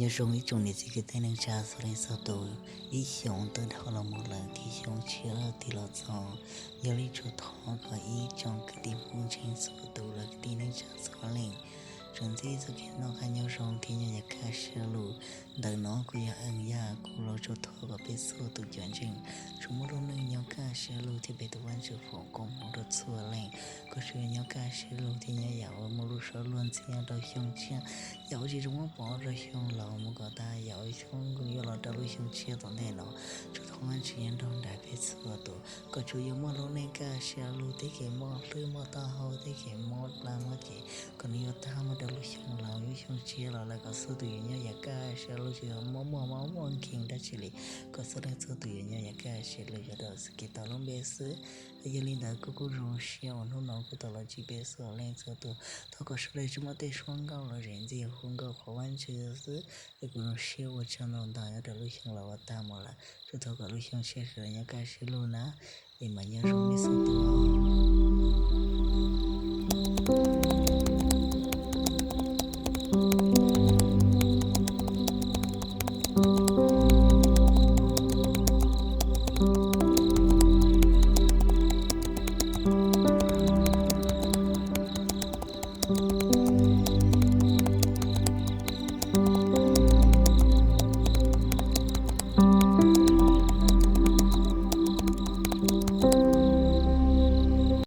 Nyob zoo ib tsoom niam txiv kwv tij neej tsa txhua leej txhua tus, ib xyoos twb dhau los mus lawm thiab xyoo tshiab tig los txog, yog li tsuas thov kom ib tsoom kwv tij Hmoob ntseeg txhua tus los kwv tij neej tsa txhua leej, tsuas ntxiv txoj kev noj qab nyob zoo thiab nyob yav kaj siab lug. Ntawm no kuj yog ees yaj kuv los tsuas thov kom peb txhua tus cov ntseeg tsuas muaj lub neej nyob kaj siab lug thiab peb tus Vajtswv foom koob hmoov rau txhua leej, kom tsuas yog nyob kaj siab lug thiab nyob yam uas muaj lub suab luag ntxhi nyob rau xyoo tshiab, yam uas tsis tshua muab pov rau xyoo laus mus kom tag, yam uas tshoob yuav los rau lub xyoo tshiab tom ntej no. Tsuas thov Vajtswv nrog nraim peb txhua tus kom tsuas yog muaj lub neej kaj siab lug, tej kev mob hlwb mob taub hau, tej kev mob plab mob ces kom nws yuav tag mus rau lub xyoo laus, lub xyoo tshiab los lawm kom txhua tus yuav nyob yam kaj siab lug, tsis yog mob muaj mob muaj nkeeg dab tsi li, kom txhua leej txhua tus yuav nyob yam kaj siab lug, yuav rau Yexus Khetos lub npe xwb. Yog li ntawd kuv kuj zoo siab uas hnub no kuj tau los ntsib peb txhua leej txhua tus. Thov kom sawv daws tsuas muaj tej suab nkauj los zem ntxiag hu nkauj qhuas Vajtswv xwb. Es kuv zoo siab ua tsaug ntau ntau nyob rau lub xyoo laus uas tag mus lawm, tsuas thov kom lub xyoo tshiab sawv daws nyob kaj siab lug na. Es mas nyob zoo nej txhua tus.